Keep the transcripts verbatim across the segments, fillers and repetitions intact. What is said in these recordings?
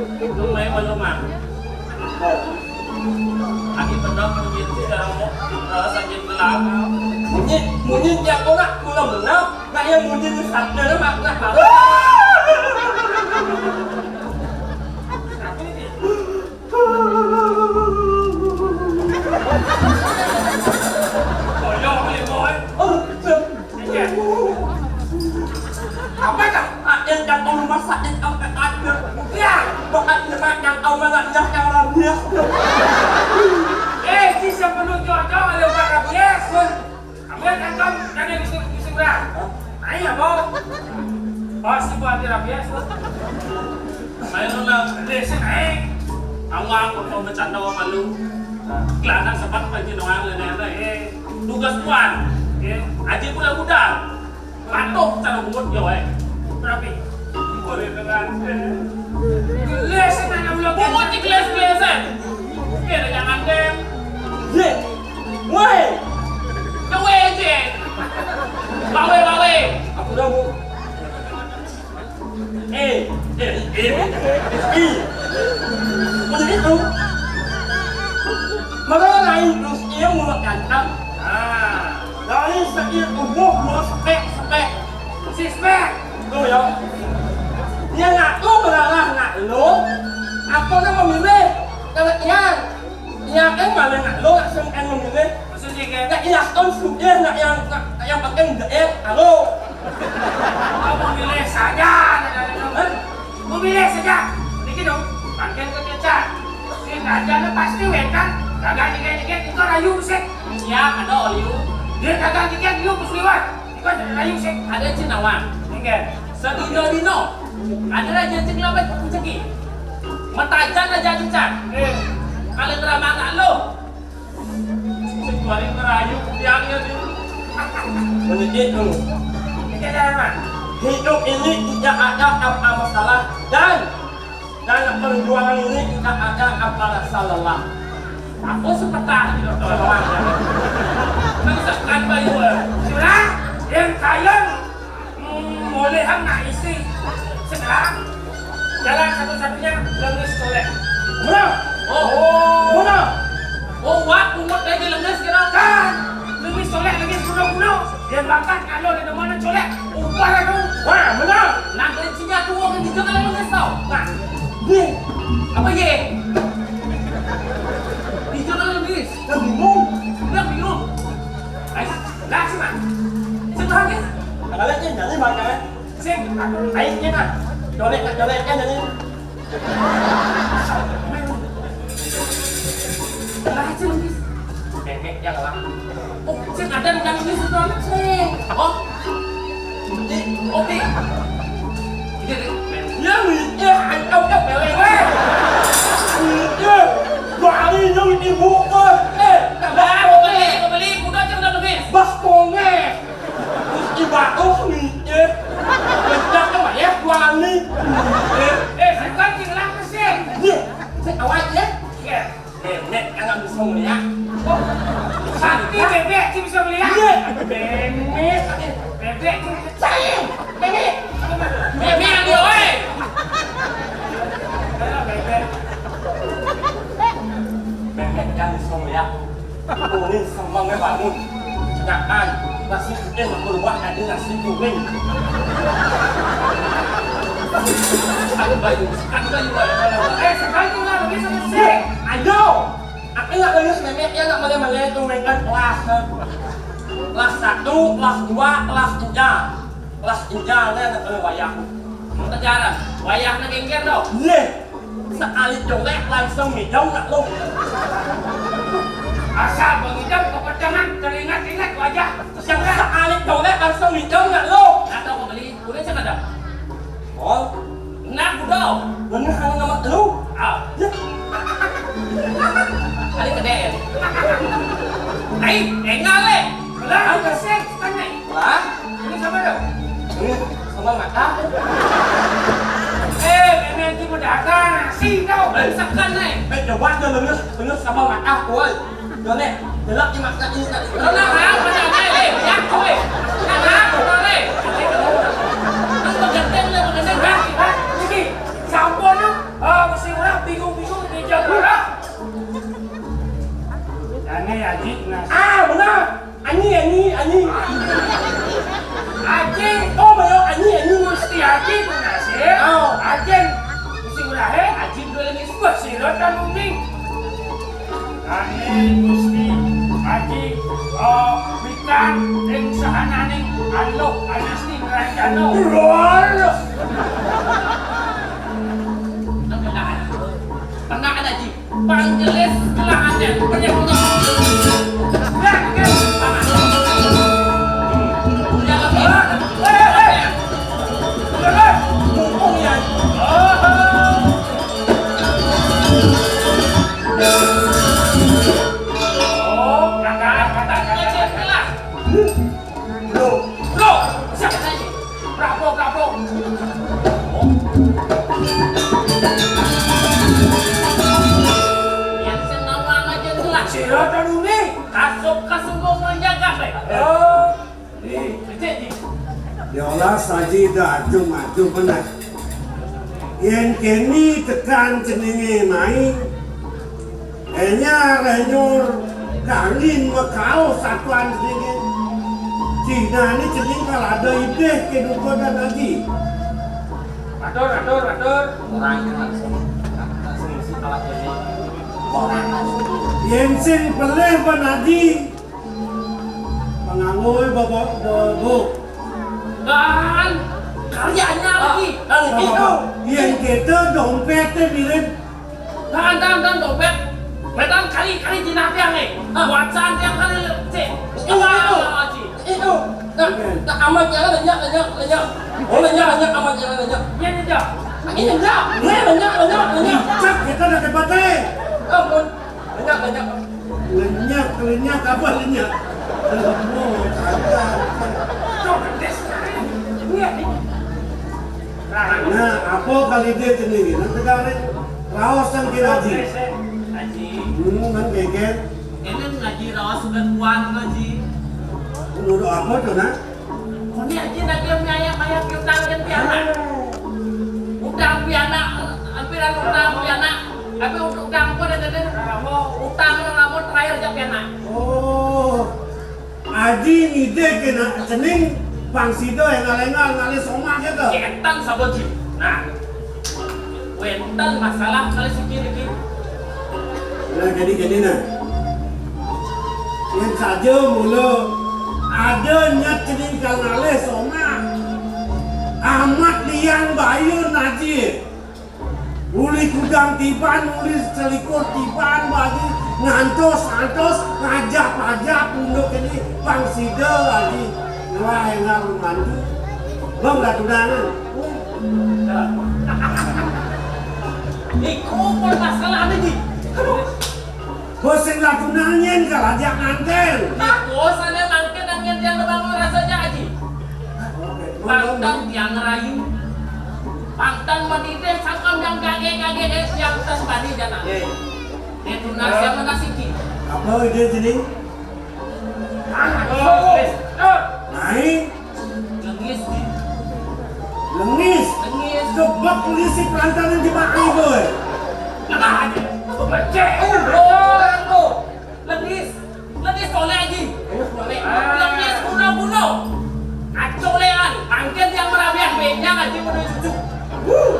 Lumai malumang. Aki pedang mungkin si darang mo, eh, sakin gelang. Munyi, munyi tiap orang pulang benar. Nak yang munyi ni sabda dah mak nak baru. Koyok ni boy. Oh, Apa dah? Ada datang rumah sakit sampai ada. Ya, bukan lemak yang awal dah yang rabies. Eh, si siapa lu cocok ada ubat rabies? Kamu yang datang dari musim musim dah. Ayo, mau. Pasti buat dia rabies. Ayo, nak. Listen, eh. Awak mau bercanda sama lu. Kelana sebat bagi doang, eh. Tugas tuan. Ya. Aja pula udah. Patuh cara bungut yo, eh. Rapi. Boleh dengan. Gelas mana ulah bungut di gelas-gelasan. Kira jangan deh. Ye. Woi. Kau aja. Bawe, bawe. Aku dah bu. Eh, eh, eh, eh. Macam itu. Mana lain terus dia mau makan kan? Ah. Dari segi tubuh mau spek-spek. Six pack. Tu ya. Dia nak tu beralah nak lo. Apa nak memilih? Kalau Ian, Ian kan malah nak lo nak sengkan memilih. Maksudnya kan? Nak Ian Stone sudah nak yang nak, nak yang pakai jahit. Halo. Kau memilih saja. Hah? Memilih saja. Dikit dong. Pakai ke kecap. Si raja ni pasti wekan. Gagal dikit-dikit itu rayu sih. Siap, ada oliu. Dia gagal dikit, dia pusliwan. Kau jadi rayu sih. Ada cinawan. Enggak. Sedino-dino. Ada raja cing labat kuceki. Matajan raja cicak. Eh. Kalau drama anak lo. Kecuali merayu biangnya tu. Begitu. Kita jalan, Mak. Hidup ini tidak ada apa masalah dan dalam perjuangan ini tidak ada apa rasa lelah. Aku sepetah gitu, tolong. Kan sekan bayu. Sudah, yang kaya, hmm, boleh ham nak isi. Sekarang, jalan satu-satunya, lemis soleh. Mana? Oh. Mana? Oh, wak, pungut lagi lemis kira. Kan, lemis soleh lagi guna-guna. Dia bakat kalau dia mana colek, ubah lah tu. Wah, benar. Nak dari sini aku orang di jalan yang kesal. Nah, ye. Apa ye? Di jalan yang bis. Dah bingung. Dah bingung. Ais, dah sini. Sebelah ni. Kalau ni jadi mana eh? Sing, aik ni nah. Colek nak colek kan jadi. Lah, Cil, Cil. Memek yang lah. Oh, Cil, ada yang nangis itu anak, Cil. Apa? Di, oke. Ini, ini. Ya, ini, eh, angkat ke bawah. Weh. Ini, eh, dua hari yang ibu, eh, eh, tambah. Lah, mau beli, mau beli, udah, Cil, udah habis. Bah, konge. Ibadah mikir. Bedak sama ya, wali. Eh, bukan tinggal apa sih? Iya, saya awal ya. Iya. Nenek kan nggak bisa melihat. Tapi bebek sih bisa melihat. Iya. Nenek. Bebek sih. Saya. Nenek. Nenek yang dia, woi. Bebek. Bebek kan bisa melihat. Kuning semangnya bangun. Jangan. Nasi putih berubah jadi nasi kuning. Aku bayu, aku bayu. Eh, sekali lah, bisa mesti. Ayo. Aku nggak lulus memek ya, nggak boleh-boleh itu memek kelas. Kelas satu, kelas dua, kelas tiga. Kelas tiga, saya nggak boleh wayang. Sejarah, wayahnya gengger dong. Iya. Sekali colek langsung hijau nggak lo? Asal bang hijau kepedangan teringat-ingat wajah. Yang sekali colek langsung hijau nggak lo? Atau kau beli, udah cek ada. Oh, nak udah. Bener hanya nama lo? Ah, ya. Kali gede ya. Hai, enggak le. Lah, kesek, tanya. Lah, ini siapa dong? Ini sama mata. Eh, ini nanti mau dagang nasi tau. Eh, sekan nih. Eh, coba aja lemes, lemes sama mata, woi. Yo nek, delok ki mata ini tadi. Lo nak apa nih? Eh, ya, woi. Nak apa nih? Lo mau ganteng, lo mau ganteng, kan? Ini, sampun, eh, Aji Tunasih. Ah, benar. Aji, Aji, Aji. Aji, oh, benar, Aji, Aji. Gusti Aji Tunasih. Oh. Aji, Gusti Urahe, Aji Dulengis, Gusti Rotanunding. Kami Gusti Aji, oh, wikan ing sahananing Aluh Adisti Nranjana. Lur. Tenang, tenang, Aji. Panggelis kelahatan penyakit. Yakin. Udah lebih. Eh, eh, eh. Udah, eh. Mumpung ya. Oh, kagak, kagak, kagak, kagak. Bro, bro, siapa tadi? Bravo, bravo. Yang senawang aja jelas. Sira tadune. Kasuk kasungguh menjaga, Pak. Oh. Nih. Cek, cek. Ya Allah, saji dah aju maju benar. Yen keni tekan jenenge mai, Enyar, enyur, kangin, mekao, satuan jenenge. Dinane jeneng kal ada idih keduka dan aji. Atur, atur, atur. Orang yang langsung, langsung isi kalah ini. Orang langsung. Yen sing pelih ban aji. Panganggo, Bapak, Bu. Kan karyanya lagi. Ah, kan gitu. Bapak, yen kita dompetnya mirip. Kan, kan, kan, dompet. Wetan kali, kali di napiang, eh. Ah. Wacan tiap kali, cek. Itu, itu. Itu. Nah, nah, amat jangan lenyap, lenyap, lenyap. Oh, lenyap, lenyap, amat jangan lenyap. Iya, iya, iya. Ini lenyap. Ini lenyap, lenyap, lenyap. Cak, kita udah dapat, eh. Ampun. Lenyap, lenyap. Lenyap, lenyap, apa lenyap? Oh, kagak. Nah, apa kali dia sendiri? Nah, sekarang raos yang kira Haji. Haji. Hmm, kan geger. Ini ngaji raos sudah kuat, Haji. Menurut apa tuh, nah? Kone aji nagih miayah-mayah piutang yen pianak. Utang pianak, ampiran utang pianak. Tapi untuk utang pun ada, ada. Utang lamun terakhir aja pianak. Oh. Aji ngide kena cening pang sida engal-engal ngalih somah gitu. Ketan sapa, Ji? Nah. Wénten masalah kalih siki niki. Nah, jadi gini nah. Yang saja mula ada nyat cening kal ngalih somah. Amat liang bayun aji. Uli kudang tiban, uli selikur tiban, bagi ngantos, ngantos, ngajak-ajak punduk ini pang sida aji. Wah, enggak mantu. Bang, enggak tunangan. Iku permasalahan iki. Aduh. Bos sing lagu nangin kalau ajak nganten. Iku sane mangke nangin yang ngebangun rasanya, Aji. Pantang tiang rayu. Pantang menitih sangkam yang gage-gage deh yang tas bani jana. Itu nasi apa nasi ki? Apa ide jening? Anak. Naik. Lengis, Ji. Lengis. Lengis. Kebak polisi perantaran di Pak Ibu, eh. Tenang aja. Becek. Oh, oh. Lengis. Lengis toleh, Ji. Lengis toleh. Ah. Lengis guna-guna. Kacolehan. Mangkin yang merabian benyang aja menuju cucuk. Wuh.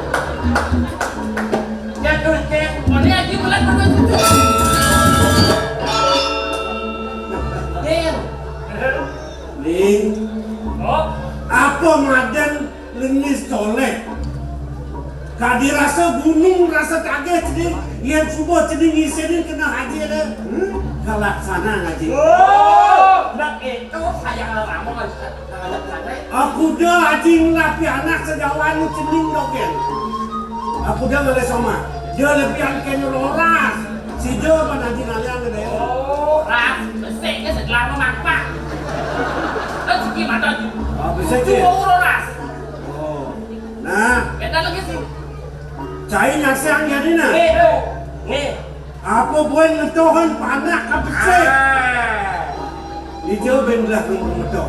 Jatuh, Cek. Boleh aja bulan menuju cucuk. Din. Ning, oh, apa madan lengis toleh? Kadi rasa gunung, rasa tagih cening, yen suba cening ngisinin kena haji ada. Hmm? Kalaksana ngaji. Oh, nak itu sayang lama kan. Aku dah haji ngelapi anak sejawan cening dogen. Aku dah ngalih somah. Dia lebih angken roras. Sida pan aji ngalian gedé. Oh, ras, besik ke setelah memangpak. Kan siki mata ju. Ah, besik ke? Ju ora ras. Oh. Nah. Beda lagi sih. Cai nyaksian jadi nah. Nih, tuh. Nih. Apa buan ngentohan panak ka besik? Ah. Ijo ben lah kena meto.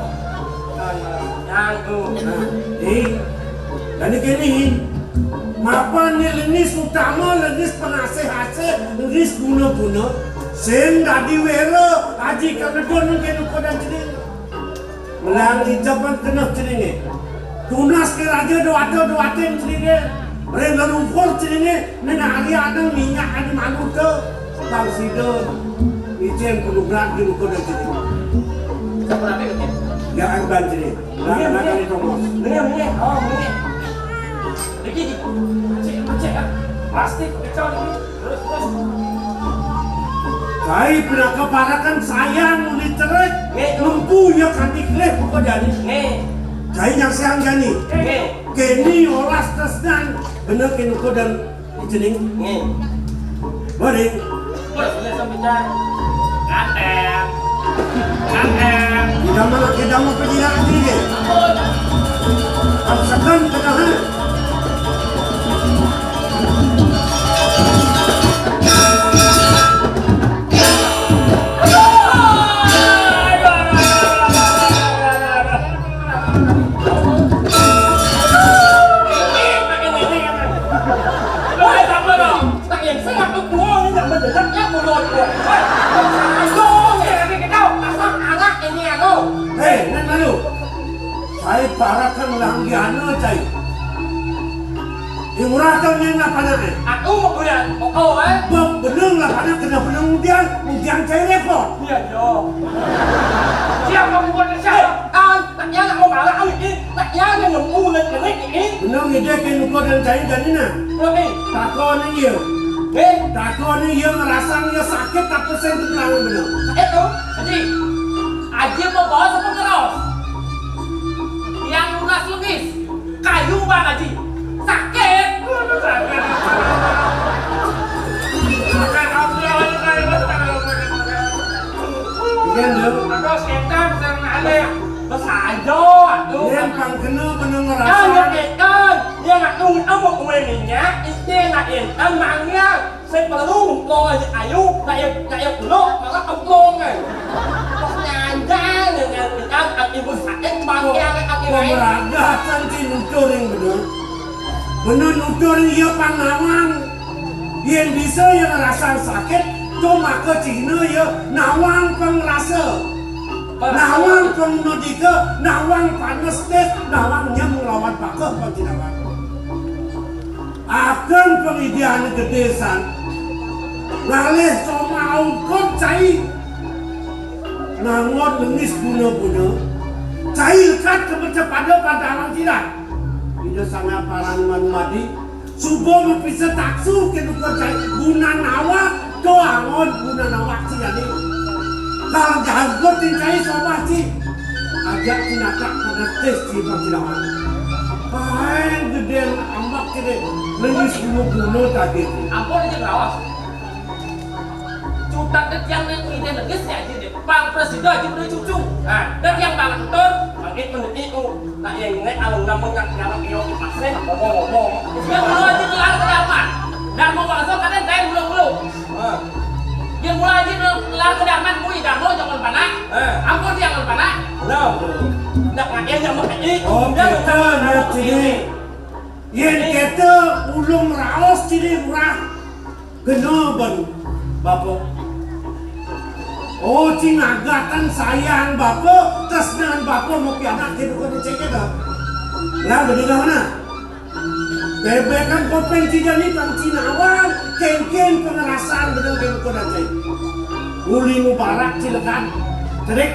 Nyanggu. Nah, eh, dan kene, mapan ni lengis utama, lengis pengasih-asih, lengis guna-guna. Sing dadi wéra, aji kang ngedon kéné kodan cening. Melang ijab kéné ceningé. Tunas ké raja déwata déwatin ceningé. Ring leluhur ceningé, nén ari aneng minyak adi manuta. Pang sida ijin penubrak di kodan cening. Sampun api, Gusti. Ya, anggan cening. Nggih, nggih. Nggih, nggih. Oh, nggih. Niki, niki. Becik, becik, ah. Plastik, pecah niki. Terus, terus. Cai pinaka parekan sayang uli cerik. Nggih. Nempu ya kanti kelih buka jani. Nggih. Cai nyang sayang jani. Nggih. Kéné olas tresnan. Bener kéné kodan Icening. Nggih. Bari. Bos, biasa bicara. Katem. Katem. Kita mana kita mau penjilat lagi ke? Ampun. Paksakan kita, ha? Hei, nén malu. Cai parekan langgiana, cai. Imurah tau nyén lapangan, eh? Aku mau kuliah, oh, eh? Bab benung lapangan kena benung udian, udian cai repot. Iya, iya. Siapa membuat siapa? Ah, tak nyala mau malah, ah, ini. Tak nyala nemu dan kena ini. Benung ide ke luka dan cai dan ini, nah. Oke. Takon iya. Eh? Takon iya ngerasang iya sakit, tapi saya terang benung. Sakit tuh, Haji. Haji mau bawa apa ngeros? Yang lunas lengis. Kayu, Bang Haji. Sakit. Sakit. Iya, Nduk. Terus kita bisa ngalih. Terus aja, aduh. Iya, pang kena bener ngerasa. Ah, ya, kan. Ya, nggak nunggu apa kue minyak, itu nggak intan, manggil. Sing perlu ngomong aja ayu, nak yang, nak yang dulu, malah ngomong, kan. Pas nyanjang dengan kita, ibu sakit, bangke, anak kaki lain. Pemeragat, kan, si nutur yang bener. Bener nutur yang iya pang nawang. Yang bisa yang ngerasa sakit, tuh maka Cina ya nawang pengrasa. Nawang pengnodika, nawang panes tis, nawang nyem ngelawan pakeh pang Cina. Akan pangidian gedé san. Ngalih soma ungkut cai. Nangot lengis guna-guna. Cai lekat kepecapada pantaran silat. Ida sangat paran manumadi. Suba mapisa taksu ke duka cai. Guna nawa, to angon guna nawa si jani. Kal jangkut cai soma ci. Ajak ci natak pada tis ci pacilawan. Paen gedén ambak kene nengis guna-guna tadi. Ampun aja ngerawas. Cutat dek yang neng ide nengis ya aja deh. Pang presida aja beri cucu. Nah, dek yang banget betul. Bangkit menduki ku. Nah, yang ini alun namun yang kiamat kiamat di pasir. Ngomong-ngomong. Dia dulu aja kelar ke Darman. Darma wangsa kadang kayak belum-belum. Nah. Dia mula aja kelar ke Darman, kui Darma jangan panak. Eh. Ampun, jangan panak. Nah, nak pakai yang pakai. Oh, dia kita betul, lihat sini. Yén kéto ulung raos cilik murah kena ban bapa. Oh, cing agatan sayang bapa, tresnan bapa mau pianak kéto kena cek kéto. Lah, bener mana? Bebekan kopeng cijani pang cinawang, kéngkén pengerasan bener kéto kena cek. Uli mubarak cilekan. Cerik.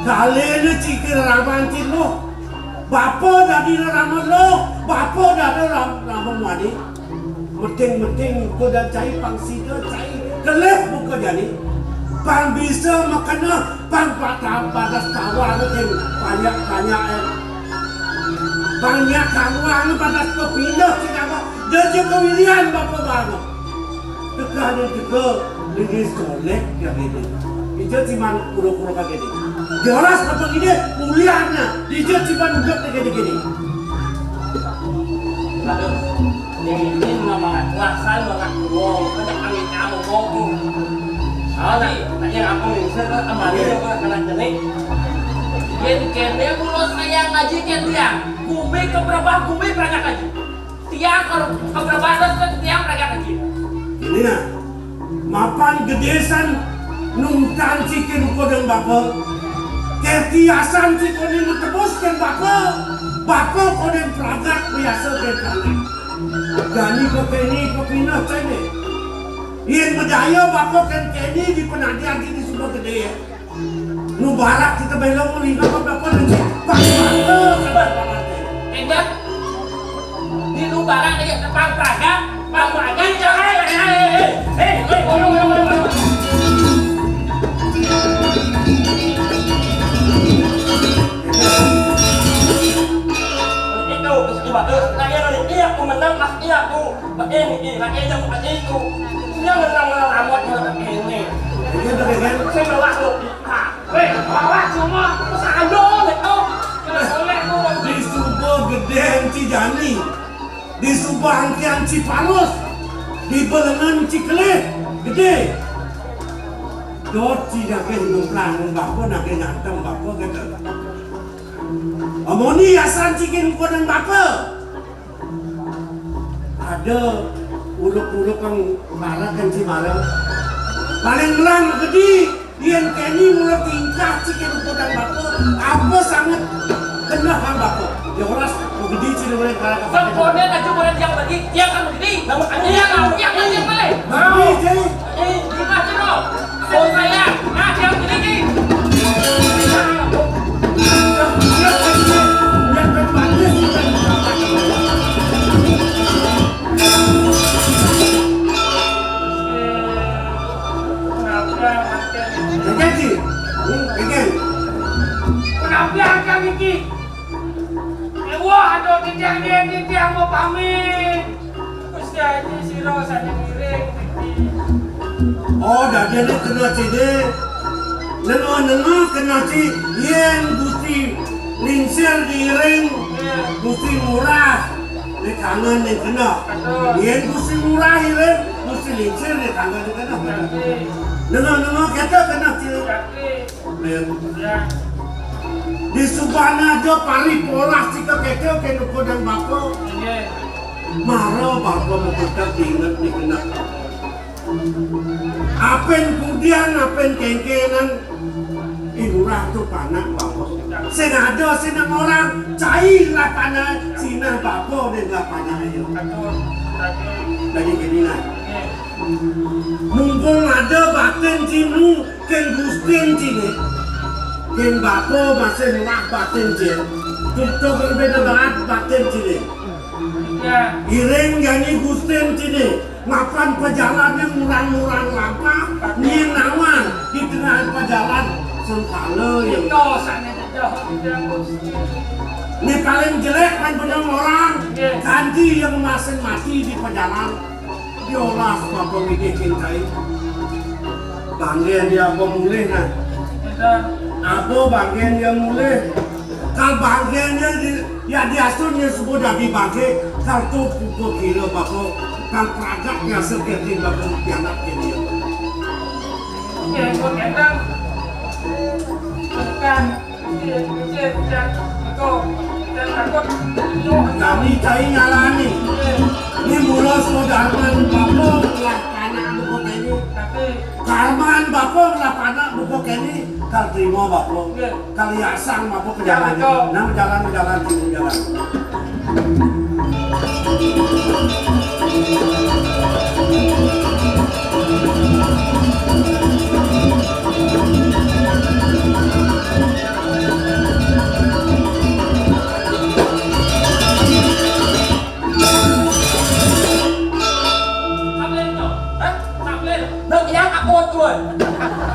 Kalene cikir raman cilo. Bapa dadi rerama lo, bapa dadi ram-, rama muani. Meting-meting buka dan cai pang sida cai kelih buka jani. Pang bisa makena pang patah padas tawar kin banyak-banyak, eh. Banyak tawar padas kepindah si kata. Dia je kewilian bapa bana. Teka ni teka, lagi solek ya gini. Ija ciman pura-pura kagini. Jelas apa gini? Uliannya. Ija ciman udah kagini-gini. Aduh, yang ini nama kelasan banget ngomong, banyak kami kamu ngomong. Salah, tanya apa nih? Saya kan kemarin ya, Pak, kena jenik. Yen kene mulo sayang aja ken dia. Gumi keberapa gumi banyak aja. Tiang kalau keberapa terus ke tiang mereka kecil. Ini nah, Mapan gedé san nungtang ci kén uko deng bapa. Ketiasan ci koné matebus kén bapa. Bapa koné pragat biasa kén pragat. Jani ko keni ko pina cai né. Yén bedaya bapa kén keni di penadian di suba gedé ya. Nu barak kita belok melingkar kok dapat rezeki. Pas mata sama bapak. Enggak. Di nu barak aja pang pragat, pang pragat. Eh, eh, eh, eh, eh, eh, eh, eh, eh. Itu, terus coba, terus, nah, iya, iya, aku menang, ah, iya, aku. Pakai ini, pakai jam, pakai itu. Dia menang, menang, amat, menang, pakai ini. Iya, betul, kan? Saya kalah, loh. Hah? Weh, bawa semua. Terus ada, betul. Kalau boleh, tuh. Di suba gedé Ci Jani. Di suba angkian Ci Palus. Di belengan Ci Kelih. Gedé. Dot Ci nagih ngemplang bapa, nagih ngantem bapa, gitu. Amoni asan Ci kén uko deng bapa. Ada uluk-uluk kang marah kén Ci Mara. Paling melang gedé, yén keni mula tingkah Ci kén uko deng bapa. Apa sanget keneh kang bapa? Ya oras, gedé Ci deng marah. Bang, koné aja boleh tiang bagi, tiang kan gedé. Nama dia, dia kan yang boleh. Mau. Gedé, Ci. Eh, gimana, Cino? Saya, nah, dia begini. Kenapa, Mas Ken? Enggak, Ci. Hmm, enggak. Kenapa angkat iki? Wah, ada titiang dia, titiang mau pamit. Gusti Haji sira sané ngiring niki. Oh, dadiné kena Ci dé. Nengah-nengah kena Ci, yén Gusti Lingsir diiring, Gusti Ngurah di tangan ning kena. Yén Gusti Ngurah iring, Gusti Lingsir di tangan ning kena. Nengah-nengah kita kena Ci. Amin. Ya. Di subana aja pari polah sika kecil kén uko deng bapa. Inggih. Mara bapa mah tetep diinget dikenal. Apin kudian, apin kéngkénan, i lurah to panak bapa. Sing ada sinah orang, cai lah panak, sinah bapa deh lah panak ayo. Atur, atur. Dadi kéné nah. Inggih. Mumpung ada batin sinu, kén Gustin ciné. Kén bapa masih melah batin ciné. Tutup lebih nebat batin ciné. Ya. Iring jani Gustin ciné. Mapan pejalané murang-murang lampah, nyén nawan di tengah pejalan sengkala ya. Itu sané jejeh, Gustin. Né paling jelek kan bener orang. Ya. Ganti yang masing mati di pejalan. Yolas bapa ngidih kintai. Banggen ya apa mulih nah. Apa banggen ya mulih. Kal banggen ya di ya diasun ya sebut dadi bangke. Kal tu pupu kira bapa. Kal peragak biasa keti bapa pianak kini. Oke, kok endang. Bukan. Kami cai nyalani. Ini mula sudarman bapa belah panak buku kini. Karman bapa belah panak buku kini. Kal terima bapa. Kal yasang bapa pejalan. Nama jalan, jalan, jalan. Hah? Nang yang aku tuan.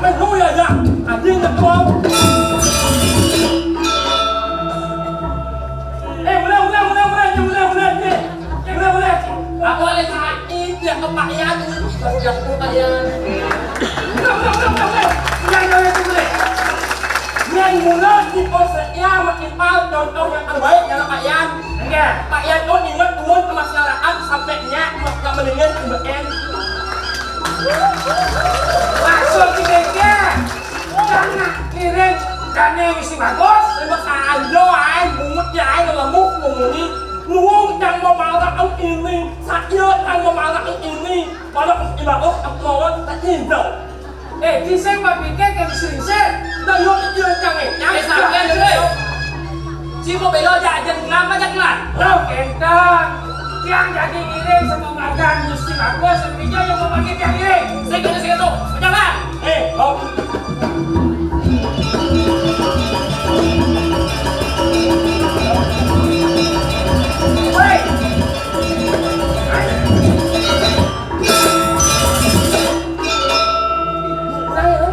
Menu ya ya. Anjing ngetuau. Eh, mulai, mulai, mulai, mulai, mulai, mulai, mulai. Eh, mulai, mulai. Aku ada cai, dia ke Pak Yan. Dia ke Pak Yan. Mulai, mulai, mulai, mulai. Mulai, mulai. Yang mula kita setia makin pal contoh yang terbaik ya Pak Yan. Enggak. Pak Yan tuh inget turun ke masyarakat sampai nyak nggak mendingan ke B N. Maksud kita, jangan kirim dana mesti bagus. Terima kasih, aing bungut ya aing lemuk ngomongin. Nuwun yang mau malah ini, saya yang mau malah ini. Kalau ibarat aku mau tak cinta. Eh, di sing mapikir ke sing sing. Dah yo kecil jangan. Yang Eh, sampean, cuy. Si mau bela aja, aja kenapa aja kenal? Lo kentang. Yang jadi ngiring sama makan mesti aku sendirinya yang mau pakai yang ngiring. Saya kena saya tuh. Jangan. Eh, kau. Hei. Nah, ya.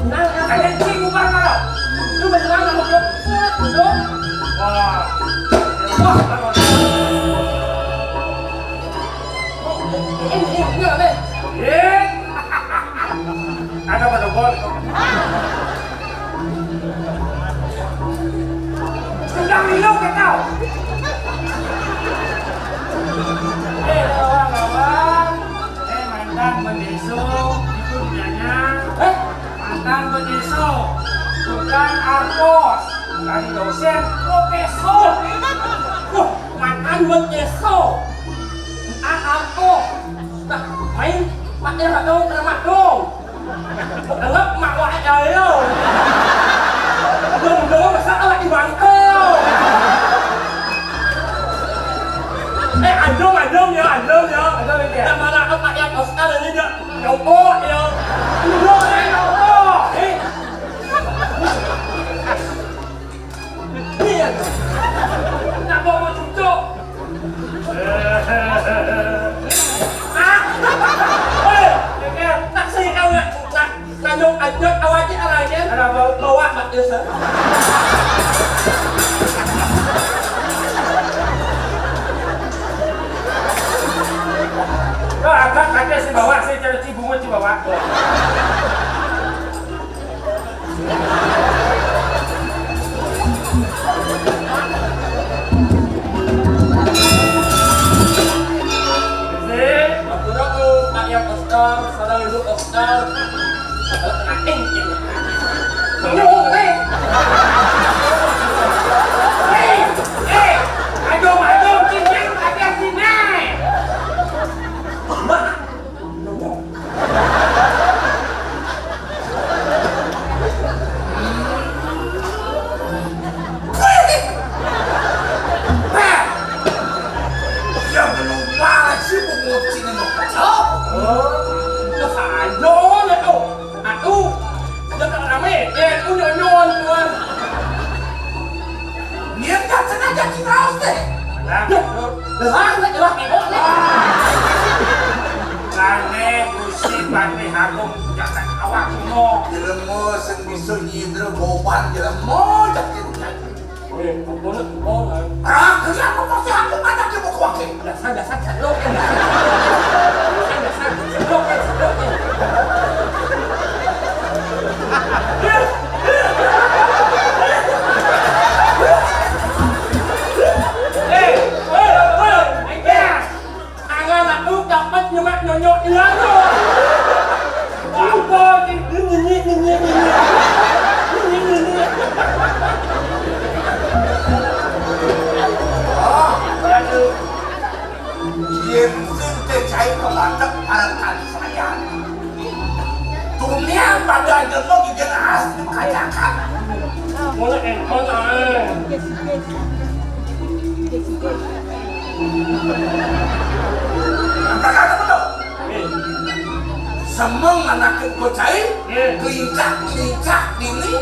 Nah, ya. Ada cing bukan kalau. Lu beneran sama dia. Lu. Wah. Wah. Ini, ini, ini, ini, apa? Eh. Ada pada bol. Sudah minum ke kau? Eh, kawan-kawan. Eh, mantan bedeso, itu dianya. Eh? Mantan bedeso. Bukan arpos. Dari dosen, profesor. Wah, mantan bedeso. Bukan arpos. Nah, main, mak dia tak tahu, kena mak dong. Anggap mak wak aja lo. Dong-dong, masa lagi bangke lo. Eh, adem, adem ya, adem ya. Adem ya. Yang mana apa yang Oscar ini dah? Jongkok ya. Udah, eh, jongkok. Eh. Iya. Nak bawa cucuk. Ah. Eh, tak sih kau nak. Nak, nak nyong anjot awak cik arah kan? Ada bau. Bawa mak dia sa. Kau agak ada si bawa, saya cari cibungan si bawa. Ampura ko, Pak Yang Oscar, saudara Ibu Oscar. Aing, eh. Eh, eh, aduh, aduh, cincin, ada sini. Mak. Ya belum mati sih pengucing ini. Oh, ya saja lah tu. Aduh, dah tak ramai. Eh, tu nyon-nyon tu. Dia tak sengaja ciraos deh. Lah, lah, lah, lah, lah. Kane Gusti Patih Agung jagat awak kuno. Jelema sing bisa nyidra goban jelema jagat. Eh, apa nak goban? Ah, kerja apa pasti aku mana dia mau kuake? Dasar, dasar, sadok. Dasar, sadok, sadok. Eh, eh, eh, eh. Tangan aku dapat nyemak nyonyok dia tu. Apa ni? Nini, nini, nini. Nini, nini. Oh, aduh. Yen sing teh cai kematek harapan saya. Dunia pada jelema gigir asli kayakan. Mana handphone ah? Kata-kata betul. Semeng anakin ko cai, kelincak-kelincak dini,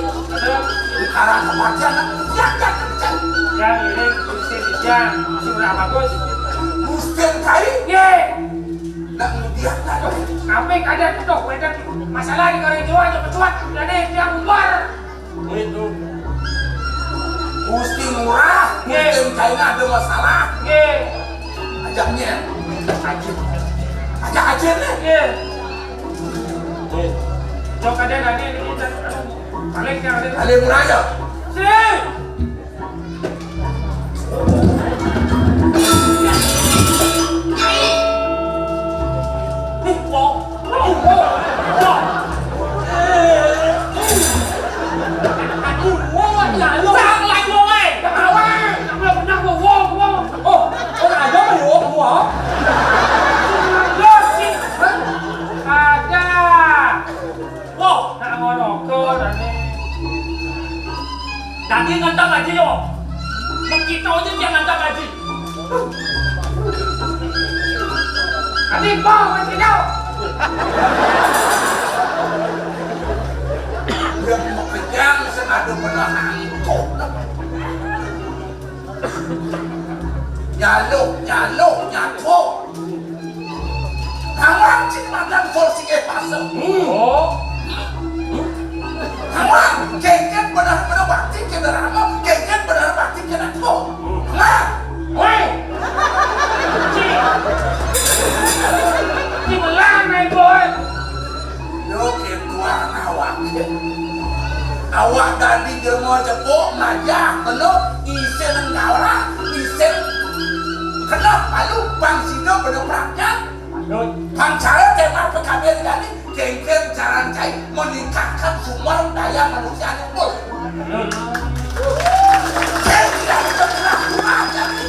di karang kematian, siap-siap kerja. Ya, ini Gusti Rijal, si Urah Bagus. Gusti cai? Ye. Nak mudian nak. Apa yang ada tu, masalah di karang jiwa, cepat-cepat, jadi dia bubar. Itu. Gusti Ngurah, Ye. Gusti China ada masalah. Ye. Ajaknya. Ajin. Ajak Ajin nih. Ye. Ye. Jok ada tadi ini kita paling yang ada. Ada yang murah aja. Sini. Ngantar aja yo. Makita aja dia ngantar aja. Tapi po, makita. Dia makejang sing ada belah angkuh. Nyaluk, nyaluk, nyaluk. Nawang cing madan sol sing eh pasem. Oh. Nawang, kénkén bener-bener bakti kéné rama, kénkén bener bakti kéné tuh. Nah. Woi. Cing. Cing lah, naik boy. Yo, kétuan awak. Awak dadi jelema jepuk, majah, penuh, isin nenggara, isin keneh, lalu bang sida pada perakyat. Bang cara tema P K B dadi, kénkén cara cai meningkatkan sumber daya manusia unggul. Saya tidak bisa pernah kurang dari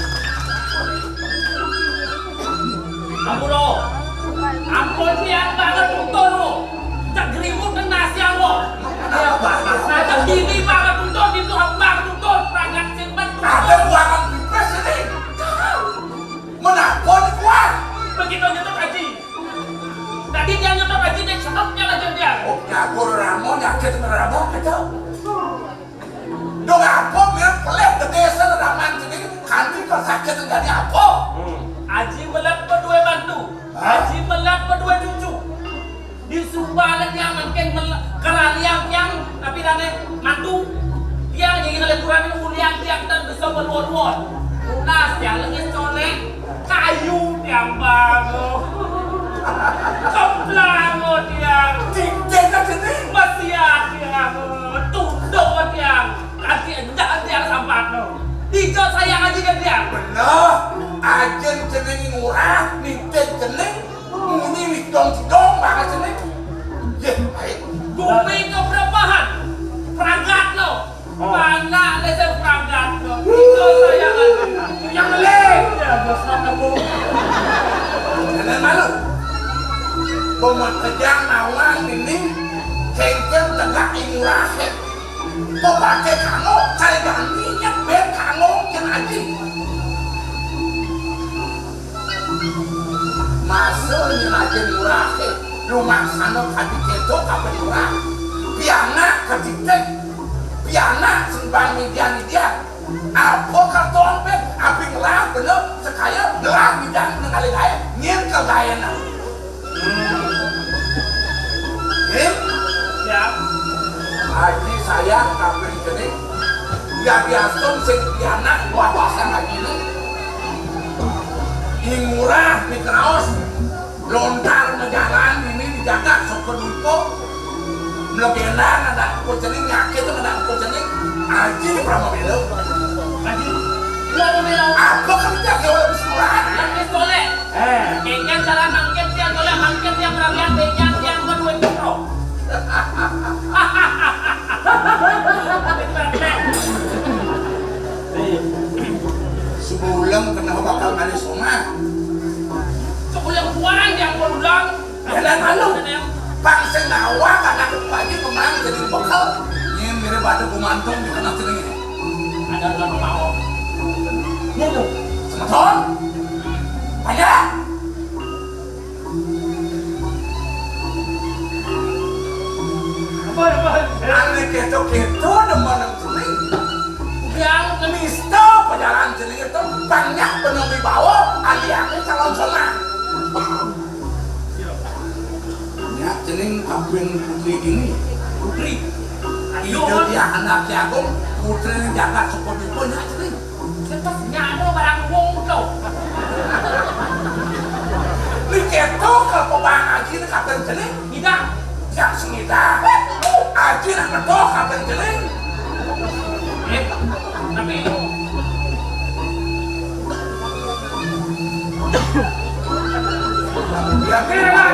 Ampun, oh. Ampun, tiang banget tutur, oh. Cek geriwut nasi, oh. Nah, cek dini banget tutur, di tuh abang tutur, perangkat simpen tutur. Ada buangan pipis ini. Menapa ni kuah? Begitu nyetok haji. Tadi dia nyetok haji, dia cetoknya lagi dia. Oh, nyakur ramo, nyakit ramo, kacau. Dong apa mirip pelih gedé sing raman sendiri kanti kok sakit jadi apa? Hmm. Aji melat berdua mantu. Hah? Aji melat berdua cucu. Di Sumba tiang mangkin mel-, keraliang tiang tapi dane mantu. Tiang jadi ngeleburan ulian tiang dan bisa berwon-won. Lunas tiang lengis colek. Kayu tiang bangun. Keplang tiang. Cincin aja nih. Mesiak tiang. Tunduk tiang. Kasih enggak tiang sampat no. Tiga sayang aja kan tiang. Bener. Ajin cening ngurah, nitih cening, muni nidong-cidong banget cening. Yeh, baik. Bumi keberembahan. Perangkat no. Mana ada saya perangkat? Itu saya kan. Yang beli. Ya, bos kamu. Jangan malu. Pemakejang nawang ini kengkeng tegak imurahe. Kok pakai kamu? Cari gantinya, ben kamu yang aji. Masa ni Raden Murah, eh, lumaksana kadi keto kapan murah. Pianak katitik, pianak sembang midian-midian. Apa katon pe, api ngelah bener, sekaya ngelah midian bener kali gae, nyen ke gae na. Hmm. Eh? Ya. Haji sayang kapan cening. Ya biasa sing pianak buah pasang haji ni. Ing murah di kraos. Lontar majalan ini di jagat soko duko. Mlegendang ada angko cening, nyakit ada angko cening. Aji di Pramabela. Aji. Pramabela. Apa kerja kau lebih sekolah? Yang soleh. Eh. Kengken jalan mangkin tiang soleh, mangkin tiang perabian, tiang tiang berdua putra. Sebulan kenapa bakal ngalih somah? Sebulan puan yang berulang. Jalan malu. Pang sing nawang anak pagi pemang jadi bekal. Ini mirip ada gumantung di tengah sini. Ada orang mau. Ini tuh. Semeton. Banyak. Apa, apa? Ane keto-keto demen nang sini. Yang nista pejalan sini itu banyak bener dibawa, ahli-ahli calon somah. Ya, cening kapin putri ini. Putri. Ayo. Itu dia anak agung, putri yang jaga sepuluh ribu, ya, cening. Lepas nyano barang wong to. Ni keto ke pebang aji ni kapin cening. Tidak. Yang sengida. Aji nak keto kapin cening. Eh, tapi Ya, kira lah,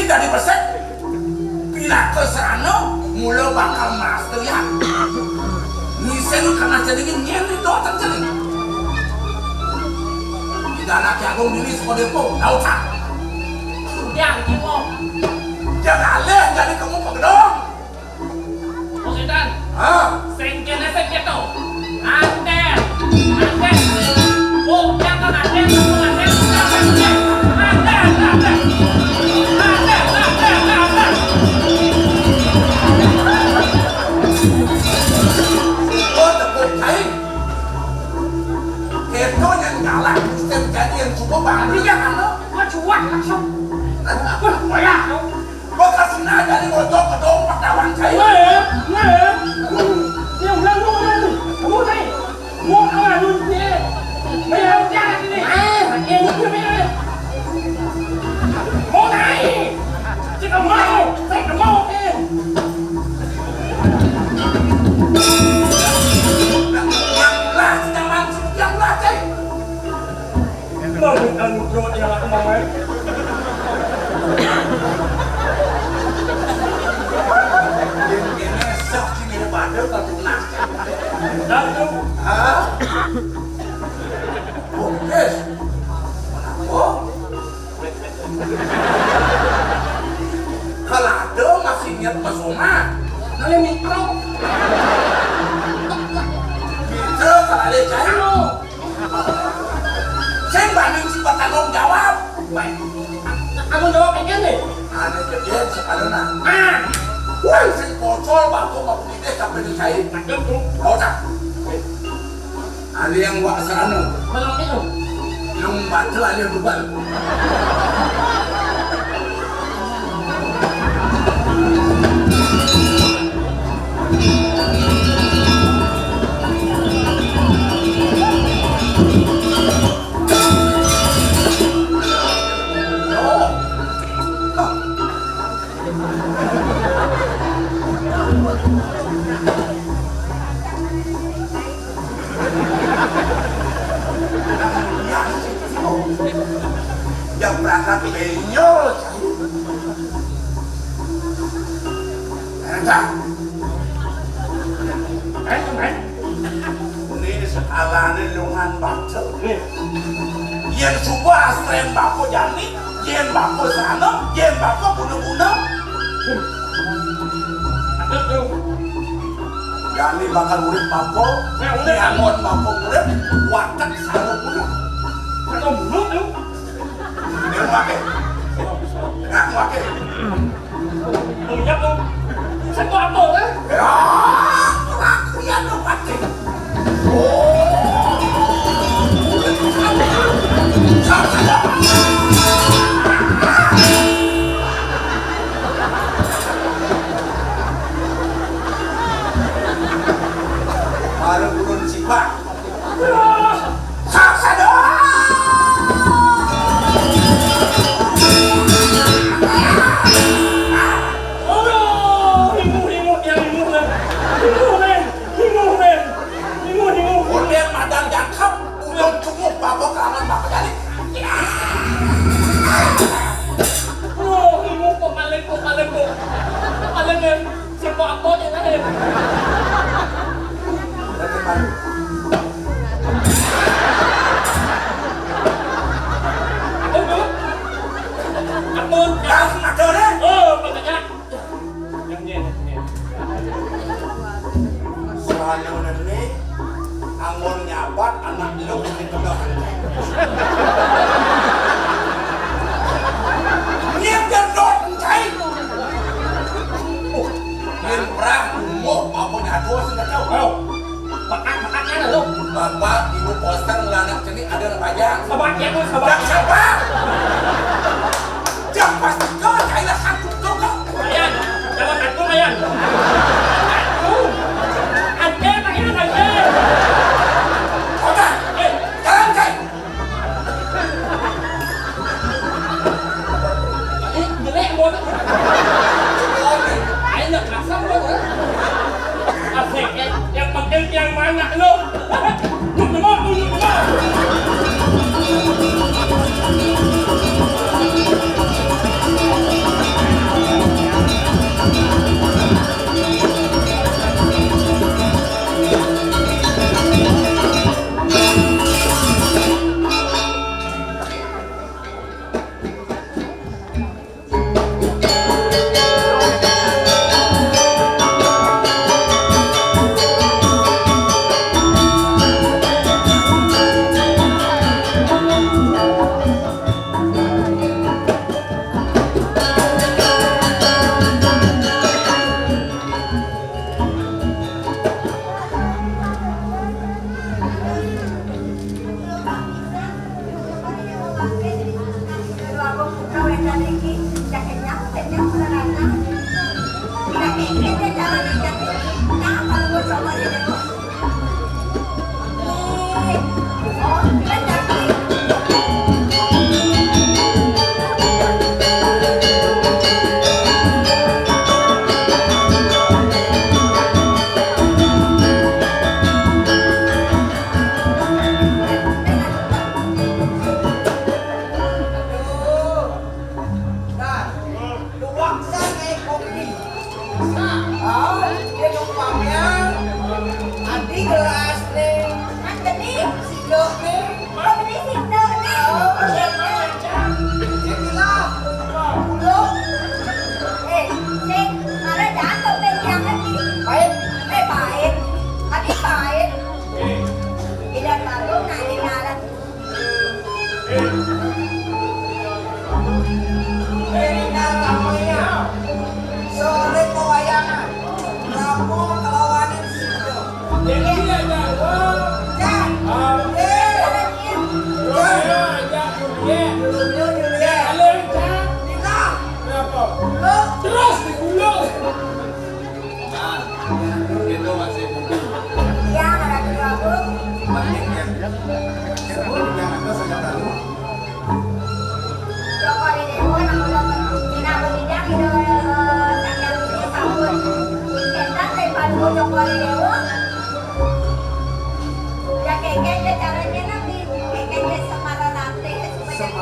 Jadi bersih. Pinaka serana mula bakal master ya. Nisen kana jenengin nyen ni doten jeneng. Kita anak jagung dini sekolah depo, lautan. Yang kimo. Jangan alih jadi kamu pegedong. Wong édan. Hah? Sing kéné sing kéto. Anten. Anten. Wong jangan anten, anten, anten. Anten, anten. Anten, anten, anten. Oh, tepuk kain. Kéto yang galak, sing jadi yang cukup banget. Iya, kamu. Gua cuak langsung. Wah, wayah. Bekas sina jadi bocor kedong padawan saya. Weh, weh. Yang bilang lu mana tu? Kamu naik. Mau apa lu ni? Bayar dia sini. Eh, yang ni bayar. Mau naik. Cakap mau, saya tak mau eh. Yang belah, jangan yang belah, cai. Mau anu bro ya aku mau eh. Ini sah sini pada kalau nak. Satu. Hah? Bungkus. Oh. Kalau ada masih niat mesona, nale mikro. Mikro kalau ada cair. Sing banding si bertanggung jawab. Baik. Aku jawab kayak gini. Ane gede sekalena. Ah. Wah, sing pocol bako mau nitih sampai di cair. Ada tuh. Kau tak. Ali yang wak sarana. Belum itu. Yang baca ali yang bebal. Yang berangkat benyol. Entah. Ini sekalane lungan baca. Yen suba astren bapa jani, yen bapa sana, yen bapa guna-guna. Jani bakal urip bapa, nyangon bapa urip, watek sana guna. Kata mulut tu. Dia pakai. Ngaku pakai. Punya tu. Satu apa eh? Ya, aku ya tu mati. Oh. Baru turun sifat. Saksa doang. Aduh, rimuh, rimuh, dia rimuh, men. Rimuh, men. Rimuh, men. Rimuh, rimuh. Udah madang jangkep, udah cukup, apa kangen, apa jadi. Aduh, rimuh, kok paling, kok paling, kok. Kok paling, men. Siapa apa dia tadi? Ampun. Yang ada deh. Oh, makanya. Yang ni, yang ni. Soalnya udah ni, anggur nyabat anak lu di tengah. Ni biar dot encai. Oh, ni perah, umur, apa nyatu, sudah tahu. Oh. Bakat-bakatnya ada lu. Bapak, ibu poster ngelanak cenik ada yang panjang. Sabar ya, Bos, sabar. Jangan sabar. Jangan pasti kau cailah satu kau kau. Ayan, jangan satu, Ayan. Satu. Anjir, Ayan, anjir. Kota. Eh, jalan, Cai. Ini jelek, Bos. Ayo, nak kasar, Bos. Asik, eh. Yang penting yang mana lu? Tunjuk jempol, tunjuk jempol.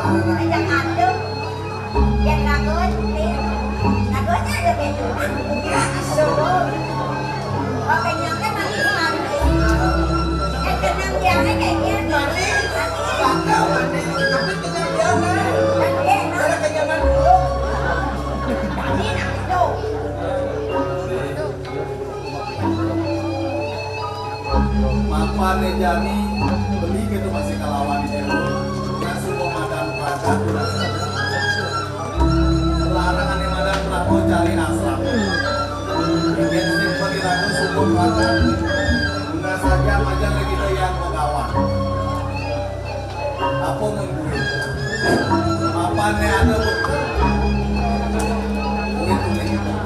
Ajak atuh. Yang lagu, lagunya ada beda. Ya, so. Oke, nyampe manis, manis. Eh, kenang dia, eh, kayak dia. Manis. Manis. Bangga, manis. Tapi kenyang dia, nah. Kan dia, nah. Ada kenyangan dulu. Tadi, nah, itu. Mapan né jani, beli gitu masih kalawan di jero. Nah, suba madan pragat, larang ané madan pragat cari asrama. Ingin sing bagi lagu suba pragat. Nah, saja aja lagi yang begawan. Apa mun duit? Mapan né ada betul. Duit tuh lagi betul.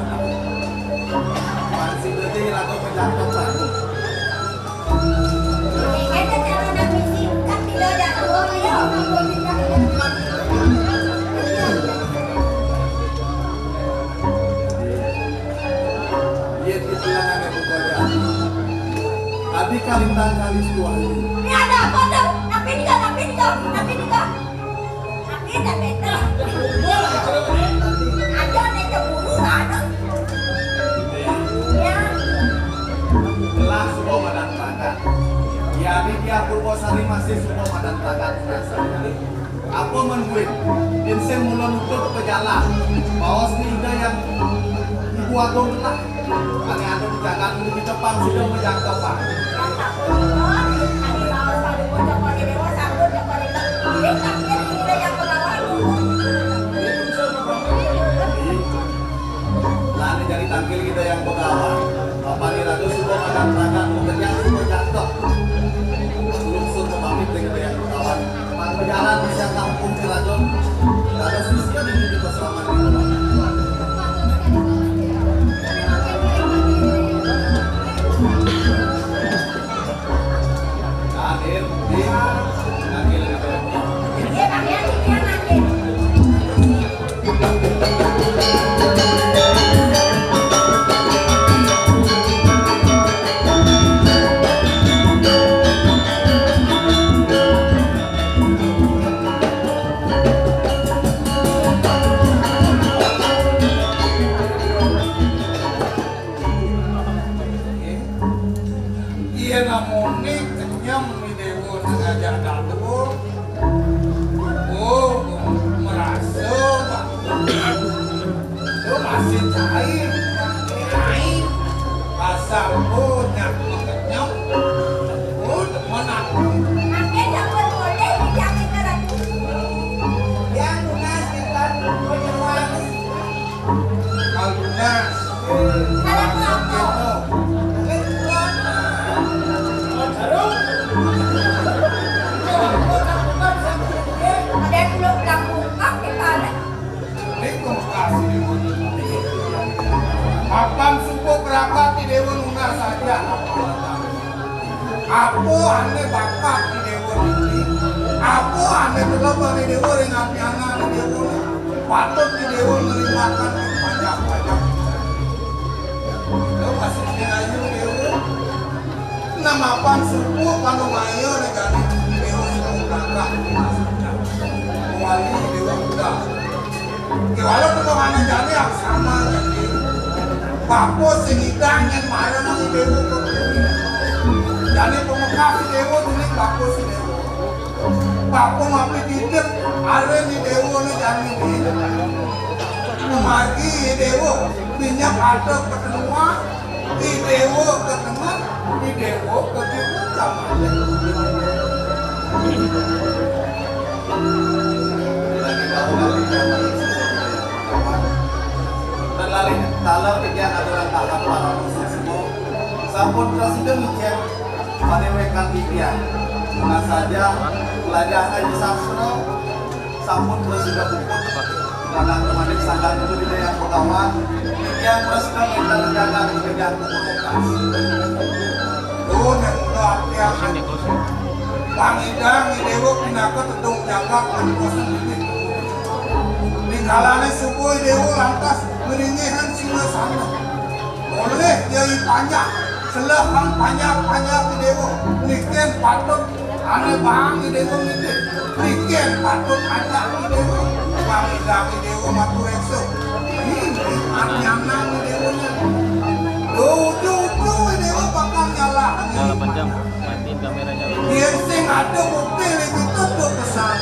Pan si Dede lagu menjatuh satu. Iya, di bilangan yang berbeda. Adi kalintang kalis tuah. Ini ada apa tuh? Tapi nikah, tapi nikah, tapi nikah. Tapi tak betul. Ada nih cemburu ada. Ya. Jelas suba madan pragat. Ya, di dia Purwosari masih suba madan pragat. Apa men buin? Insén mula luput ke jalan. Baos ni ida yang Ibu Agung telah. Ane anu dijaga dulu kita pang sudah menjaga pang. Lah, ini jadi tangkil kita yang begawan. Bapak ni ragu suka makan-makan, mau kerja suka jatuh. Lungsur ke pamit dengan yang begawan. Pang berjalan bisa kampung ke ragu. Kalau sisnya di hidup selama di rumah. Hadir di tangkil kita. Iya, namune kenyem ni dewa sengaja dalu. Oh, merasa, Pak. Lu masih cai, cai. Asal lu nyak mengenyem. Oh, demen aku. Makin tak boleh dijamin orang. Yang lunas kita punya waris. Kalau lunas. Kalau kelompok. Ada belum lakukan di balik. Ini kok kasih. Mapan suku berangkat di Dewa Luna saja. Apa ane bakat di Dewa ini? Apa ane telep di Dewa dengan piana di Dewa? Patut di Dewa nerimakan banyak-banyak. Lo masih ayu Dewa. Nah, mapan suku kalau mayo negani Dewa suku kakak. Wali Dewa udah. Kewala tuh mana jane aku sama lagi. Bapa sing idang yang marah nang Dewa kok. Jane pemekas Dewa tuh ning bapa si Dewa. Bapa mapi didek are ni Dewa ni jane ni. Margi Dewa, minyak ada ketemuan. Di Dewa ketemuan, di Dewa ketemuan sama. Terlalih taler tiga aturan tahap para musuh semua. Sampun presiden mikir pada wekan tiga. Nah saja belajar ngaji sastra. Sampun terus sudah puput. Kadang kemarin sadar itu di daerah Pegawan. Yang terus sudah kita kerjakan di kerjaan komunitas. Duh, yang udah akhir. Pangidang Idewo pinaka tedung jagat dan kosong ini. Di kalane subuh Idewo lantas ngeringihan singa sana. Oleh Yai Panjak, selehang panjak-panjak Idewo, niken patut Ané bang Idéwa nitih, likin patut ajak Idéwa. Bang idang Idéwa matur réksa. Ini arnyana Idéwa né. Duh, uju-uju Idéwa bakal nyalah. Udah delapan jam, matiin kameranya. Yén sing ada bukti lagi tutup pesan.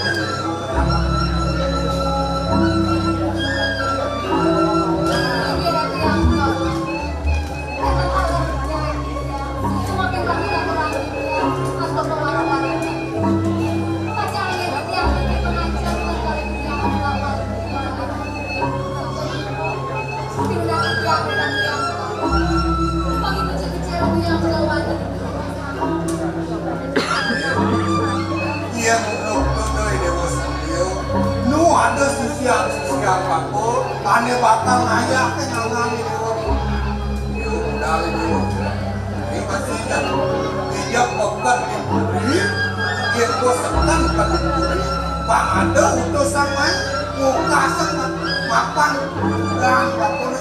Iya, nu ada sisian-sisian bakul, ané bakal ngayah ké ngangan Idéwa. Yuk, dari dulu. Ini masih ingat. Dia pekat di puri, dia sekan ke di puri. Bang ada utusan main, muka sama mapan, dan bakul.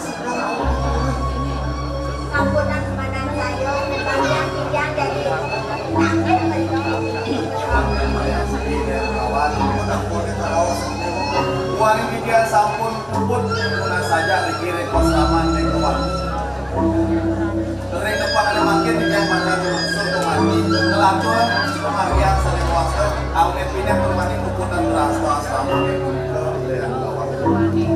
Sampunang semanang saya, bagian tiga dari Waring tiga sampun puput, punah saja niki ring paslaman ring kewangi. Ring depan ada makin tiga makan langsung kemati, ngelatur kemargian saling kuasa, awet pindah kemati puputan berasta selama ring kewangi.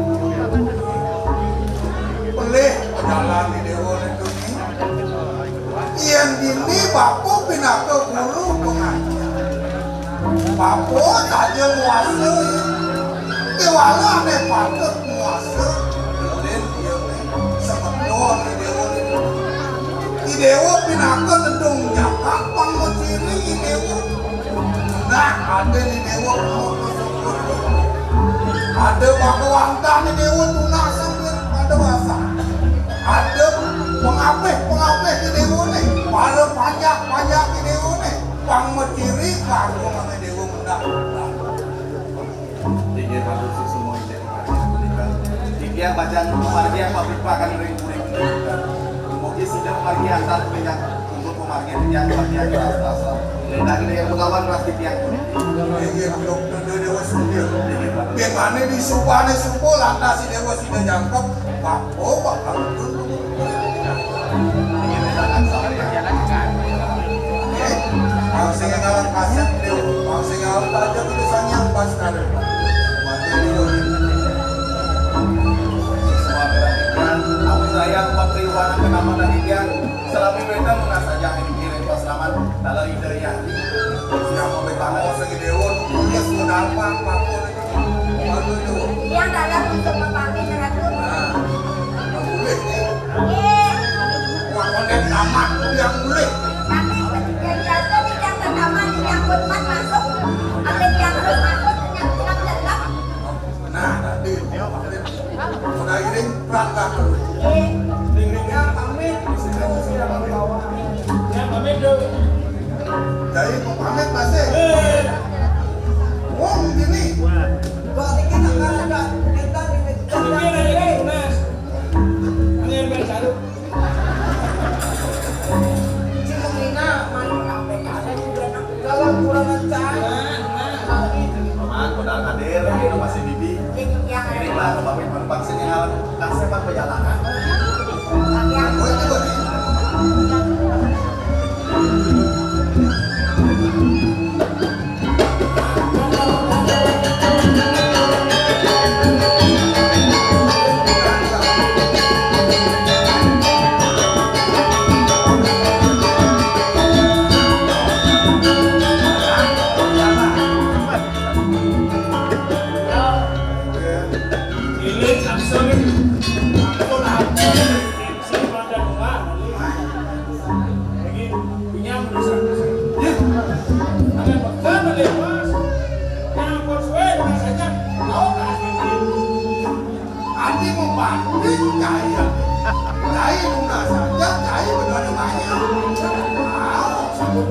Pelih jalan di Déwa Lintuni. Yén dini bapa pinaka guru pangajar. Bapa saja nguasa, ya. Kéwala ané patut nguasa. Yén dia semeton di Déwa Lintuni. Di Déwa pinaka tedung jagat pang maciri di Déwa. Nah, ada di Déwa pang ada bakawantah di Déwa tunas sambil pada basah. Ada pengapih-pengapih di Déwa né, para panjak-panjak di Déwa né, pang maciri karo mangé Déwa mendak. Inggih matur suksma inggih. Titiang bacang pamargi papipakan ring puri. Mugi sida pamargi antar pinjak untuk pamargi titiang pamargi rasa-rasa. Léna gede yang pengawal ras titiang. Inggih, Déwa Sundil. Bagaimana di subané suba lantas si Déwa sida jangkep, bapa bakal turun. Bang sing ngalang kasép, Déw. Bang sing ngalang tajam itu sanyang pas kali. Waduh, Déw. Semua berarti kan, aku sayang, waktu iwana kenapa tadi kan, selami wénten, nggak saja ini kirim pas laman, kalau ide ya. Siapa betang mau segi Déwa, tulis mau dapat, apapun. Iya, dalam untuk memakai teratur. Nah, boleh, ya. Iya. Wah, konten tamat, yang boleh. Tapi yang jasa di yang pertama, di yang keempat masuk. Apa yang harus masuk, yang kurang dalam. Nah, nanti. Udah iring, berangkat. Iya. Iringnya pamit, istirahat, istirahat, bawa. Ya, pamit dulu. Jadi, mau pamit masih? Eh. Wong gini. Dua tiga nak ada. Kita di kita. Ini ada yang tunas. Angin main caru. Cuma Lina, malu sampai ada juga nak. Kalau kurang ajar. Nah, nah. Paman, kodar hadir, ini masih bibi. Ini lah, pamit, pamit, pamit, sini, hal. Kasih, Pak, perjalanan. Ini absolut. Aku lapor. Lagi punya urusan. Ya. Ada pekan ada pas. Yang bos gue rasanya tahu kan? Andi mau bantu cahaya. Cahaya udah saja, cahaya udah ada banyak. Tahu.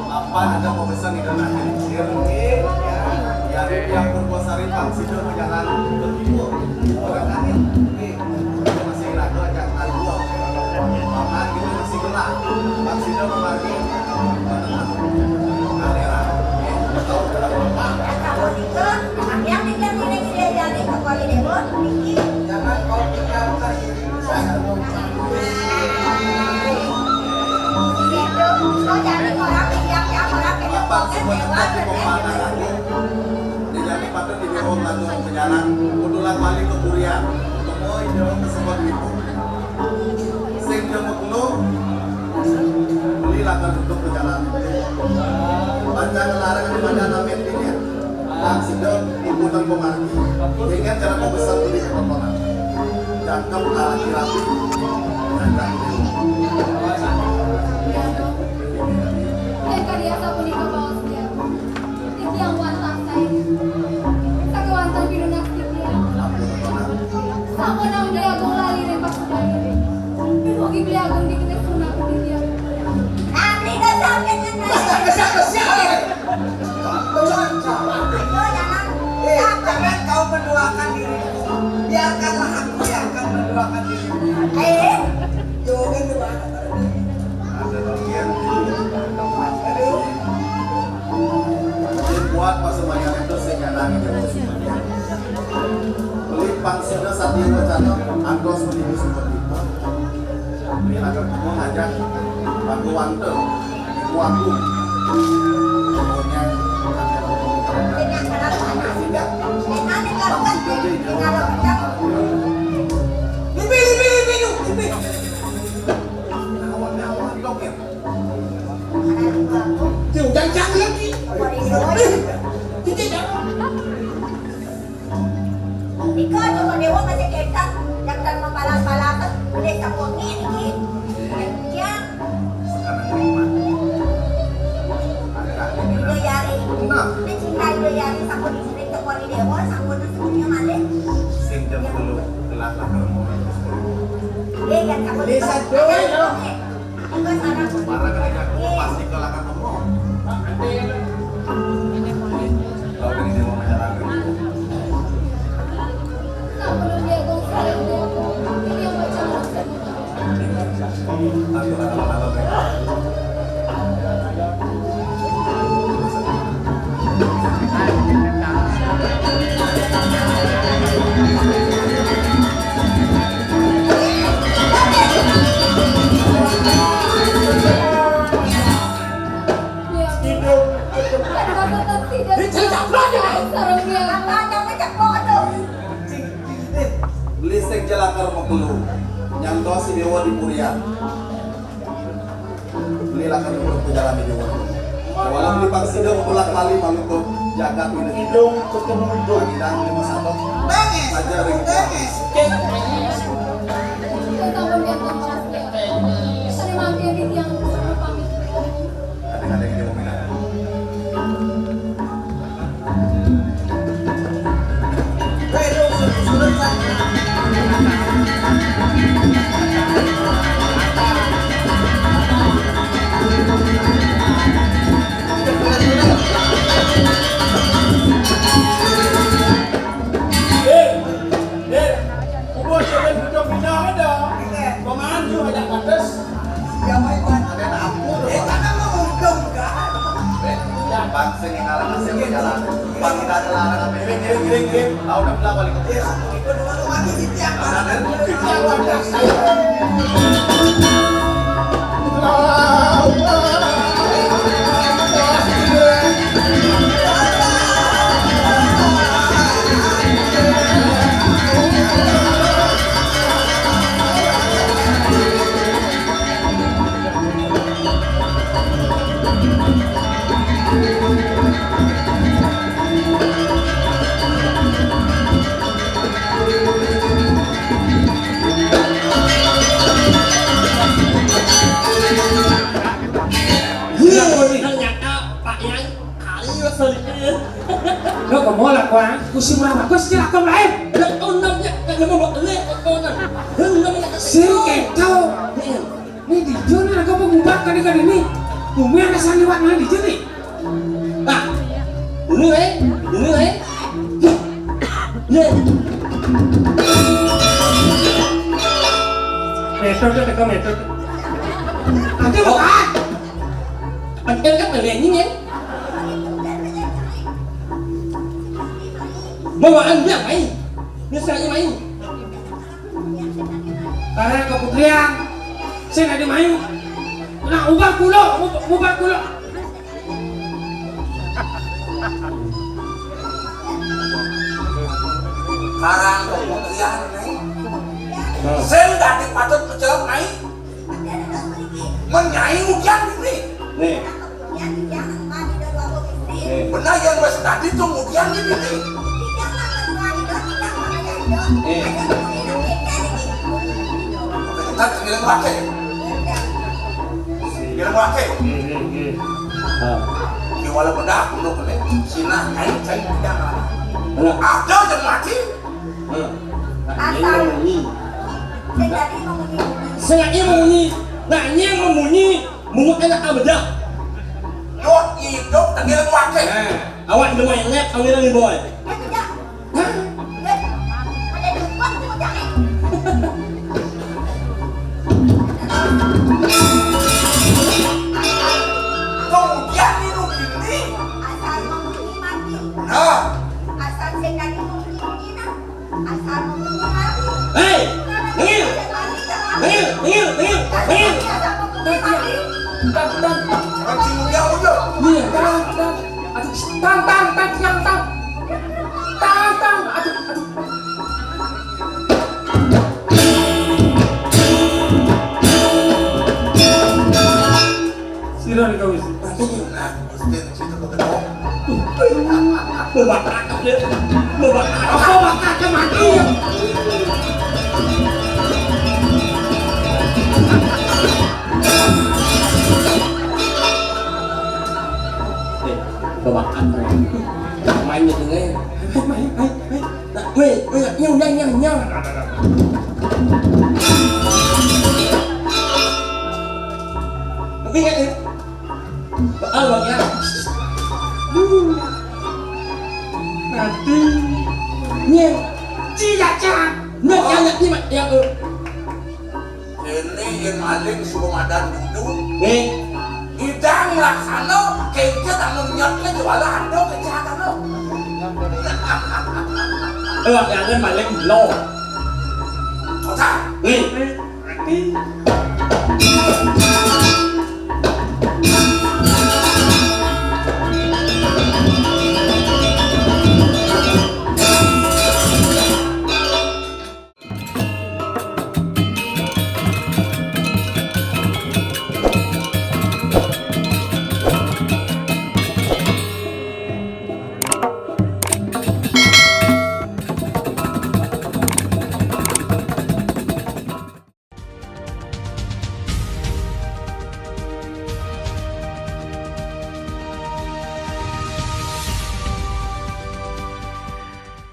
Apa ada mau pesan di dalam? Yang yang berkuasa ripang sudah berjalan ke timur. Orang lain. Masih ragu aja, kan gua. Paman gitu masih gelap. Bang Sido kemarin. Kamera. Tahu berapa? Yang tiga milik dia jadi kepala dewa, Niki. Jangan kau tinggalkan dirimu saja. Gitu. Kau jadi orang yang, yang orang yang Bapak semua dewa, tetap di dewa. Kepala aku. Dia jadi patut di dewa, patut penjalan. Kudulah balik ke Purian. Ketemu dewa ke sebuah itu. Sing jenguk lu, belilah kan untuk perjalanan. Panjang larang di mana namanya ini. Bang Sido, ibu dan pemargi. Ingat cara pembesar beli ke tontonan. Jangkau lagi rapi. Yang karya sapunika baos dia. Titiang wantah saé. Sakéwanten pinunas titiang. Sampun Beli Agung lali ring pasubané. Dumugi Beli Agung dikene sunat titiang. Abdi dosa pinunas. Dosa, dosa, dosa. Ayo, jangan. Eh, jangan kau menduakan dirimu. Biarkanlah aku yang akan menduakan dirimu. Eh. Jangan menduakan dirimu. Buat pasumayan itu sing nyanangi Dewa Sumedang. Beli pangsina satya wacana antos menuju Sumedang. Beli agar kamu ngajak Bhagawanta, Ibu Agung. Pokoknya, Lipi, lipi, lipi, lipi. Tuh, jangan lagi. Iko coba dewa masih ketan, yang tan mapalas-palas, udah sapongi niki. Ya. Sekarang ini mah. Ada Ida Yari. Nah. Ini cinta Ida Yari, sampun di sini teponi dewa, sampun di sini malih. Sing jam dulu, telat lah kalau mau. Iya, yang sampun. Bisa dulu. Beli sing jelakar mekelu. Nyangkau si dewa di Purian. Beli lakar untuk pejalan di dewa. Walau beli pangsida bulak bali malu ke jagat ini. Hidung ketemu hidung. Bagi dan lima satu. Bangis. Aja ring. Bangis. Kita mampir di tiang pamit. Ada-ada yang dia mau bilang. Eh, eh, kubur jangan duduk pindah ada. Pemandu ada pantes. Ya, baik, Pak. Ada ampun. Eh, karena mau untung, kan? Eh, ya, Bang, sing ngalah hasil perjalanan. Bang, kita ada larangan. Kirim, kirim, kirim, kirim. Tahu udah bilang balik ke desa. Itu dulu mati di tiang. Ada. Iya, ternyata Pak Yai kali ya selingkuh ya. Lo kemol aku ah, kusi mah bagus sih aku lain. Ya, oh, enam ya, kan mau buat ini, oh, enam. Enam ya. Sing keto. Iya. Ini di Jun aku mau Ubah kali-kali ni. Bumi ada sandiwat mana di sini? Nah, ini, eh, ini, eh. Nih. Metode, teka metode. Nanti makan. Angkat kan ada ini, ya? Bawaan dia main. Misalnya main. Karena keputrian, saya nggak dimain. Nah, ubah kulo, ubah, ubah kulo. Karang kemudian nih. Sing dadi patut pecelok naik. Menyai ujian ini. Nih. Nih. Benar yang masih tadi tuh ujian ini nih. Nih. Kita bilang pakai. Bilang pakai. Nih, nih, nih. Ah. Di wala bedak untuk ini. Sina kain kain tidak. Benar. Ada yang mati. Hmm. Nah, ini yang memunyi. Sing tadi memunyi-munyi. Sing tadi memunyi. Nah, ini yang memunyi. Mungut enak abedak. Yo, hidup tengil wake. Nah, awak udah main lab, awak udah boy. Eh, tidak. Hah? Eh, ada dukun tuh, jangan. Kemudian minum ini. Asal memunyi mati. Nah. Asal sing tadi memunyi-munyi, nah. Asal memunyi mati. Hei, tengil. Tengil, tengil, tengil, tengil. Asal memunyi mati. Bang, bang. Mancing udah, udah. Iya, bang, bang. Aduh, tang, tang, tang, tang, tang. Tang, tang, aduh, aduh. Sira nih kau isi. Mati. Nah, mesti di situ ketemu. Mau bakar dia. Mau bakar. Apa bakar dia mati ya? Eh, mau bakar. Main gitu nih. Main, main, main. Nah, weh, weh, nyong, nyong, nyong, nyong. Tapi ingat ya, Soal bagian. Nanti. Nih. Tidak, jangan. Nih, yang lihat nih, Mak. Ya, eh. Ini yang maling suruh madan duduk. Nih. Idang laksana, kengke tangan nyot ke jualan ando kejahatan lo. Eh, yang maling lo. Kota. Nih. Nih.